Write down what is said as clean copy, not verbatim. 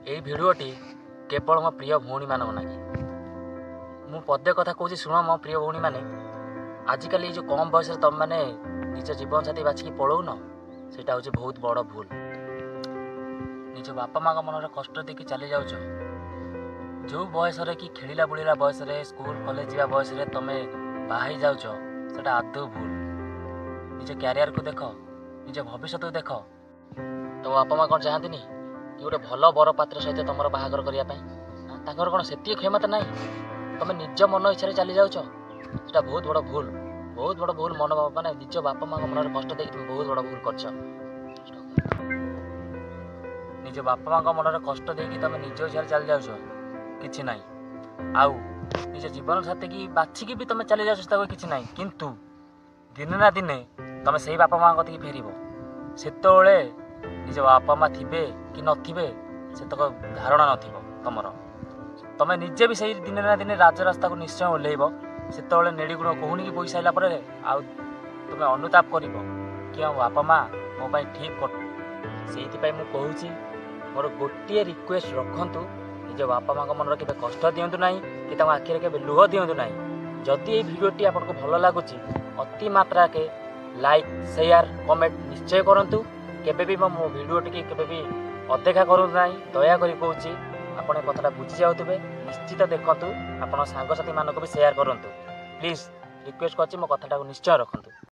ଏଇ ଭିଡ଼ିଓଟି କେବଳ ମୋ ପ୍ରିୟ ଭଉଣୀମାନଙ୍କ ନାଗି। ମୁଁ ପଦେ କଥା କହୁଛି, ଶୁଣ ମୋ ପ୍ରିୟ ଭଉଣୀମାନେ। ଆଜିକାଲି ଏଇ ଯେଉଁ କମ୍ ବୟସରେ ତୁମେମାନେ ନିଜ ଜୀବନସାଥୀ ବାଛିକି ପଳଉନ, ସେଇଟା ହେଉଛି ବହୁତ ବଡ଼ ଭୁଲ। ନିଜ ବାପା ମାଆଙ୍କ ମନରେ କଷ୍ଟ ଦେଇକି ଚାଲି ଯାଉଛ। ଯେଉଁ ବୟସରେ କି ଖେଳିଲା ବୁଳିଲା ବୟସରେ, ସ୍କୁଲ କଲେଜ ଯିବା ବୟସରେ ତୁମେ ବାହା ହେଇଯାଉଛ, ସେଇଟା ଆଦୌ ଭୁଲ। ନିଜ କ୍ୟାରିୟରକୁ ଦେଖ, ନିଜ ଭବିଷ୍ୟତକୁ ଦେଖ। ତମ ବାପା ମା' କ'ଣ ଚାହାନ୍ତିନି କି ଗୋଟେ ଭଲ ବରପାତ୍ର ସହିତ ତୁମର ବାହାଘର କରିବା ପାଇଁ? ତାଙ୍କର କ'ଣ ସେତିକି କ୍ଷମତା ନାହିଁ? ତୁମେ ନିଜ ମନ ଇଚ୍ଛାରେ ଚାଲି ଯାଉଛ, ସେଟା ବହୁତ ବଡ଼ ଭୁଲ, ବହୁତ ବଡ଼ ଭୁଲ। ମନ ମାନେ ନିଜ ବାପା ମାଆଙ୍କ ମନରେ କଷ୍ଟ ଦେଇକି ତୁମେ ବହୁତ ବଡ଼ ଭୁଲ କରିଛ। ନିଜ ବାପା ମାଆଙ୍କ ମନରେ କଷ୍ଟ ଦେଇକି ତୁମେ ନିଜ ଇଚ୍ଛାରେ ଚାଲି ଯାଉଛ, କିଛି ନାହିଁ। ଆଉ ନିଜ ଜୀବନ ସାଥୀକି ବାଛିକି ବି ତୁମେ ଚାଲି ଯାଉଛ, ତାକୁ କିଛି ନାହିଁ। କିନ୍ତୁ ଦିନେ ନା ଦିନେ ତୁମେ ସେଇ ବାପା ମାଆଙ୍କ କତିକି ଫେରିବ। ସେତେବେଳେ ନିଜ ବାପା ମା ଥିବେ କି ନଥିବେ, ସେତକ ଧାରଣା ନଥିବ ତମର। ତମେ ନିଜେ ବି ସେଇ ଦିନେ ନା ଦିନେ ରାଜରାସ୍ତାକୁ ନିଶ୍ଚୟ ଓହ୍ଲେଇବ। ସେତେବେଳେ ନେଡ଼ି ଗୁଣ କହୁଣିକି ବୋହି ସାରିଲା ପରେ ଆଉ ତୁମେ ଅନୁତାପ କରିବ କି ଆମ ବାପା ମା ମୋ ପାଇଁ ଠିକ୍ କର। ସେଇଥିପାଇଁ ମୁଁ କହୁଛି, ମୋର ଗୋଟିଏ ରିକ୍ୱେଷ୍ଟ ରଖନ୍ତୁ, ନିଜ ବାପା ମାଆଙ୍କ ମନରେ କେବେ କଷ୍ଟ ଦିଅନ୍ତୁ ନାହିଁ କି ତାଙ୍କ ଆଖିରେ କେବେ ଲୁହ ଦିଅନ୍ତୁ ନାହିଁ। ଯଦି ଏଇ ଭିଡ଼ିଓଟି ଆପଣଙ୍କୁ ଭଲ ଲାଗୁଛି, ଅତି ମାତ୍ରାକେ ଲାଇକ୍, ସେୟାର, କମେଣ୍ଟ ନିଶ୍ଚୟ କରନ୍ତୁ। କେବେ ବି ମୋ ଭିଡ଼ିଓଟିକି କେବେ ବି ଅଦେଖା କରନ୍ତୁ ନାହିଁ, ଦୟାକରି କହୁଛି। ଆପଣ ଏ କଥାଟା ବୁଝି ଯାଉଥିବେ। ନିଶ୍ଚିତ ଦେଖନ୍ତୁ, ଆପଣ ସାଙ୍ଗସାଥିମାନଙ୍କୁ ବି ସେୟାର କରନ୍ତୁ। ପ୍ଲିଜ୍ ରିକ୍ୱେଷ୍ଟ କରୁଛି, ମୋ କଥାଟାକୁ ନିଶ୍ଚୟ ରଖନ୍ତୁ।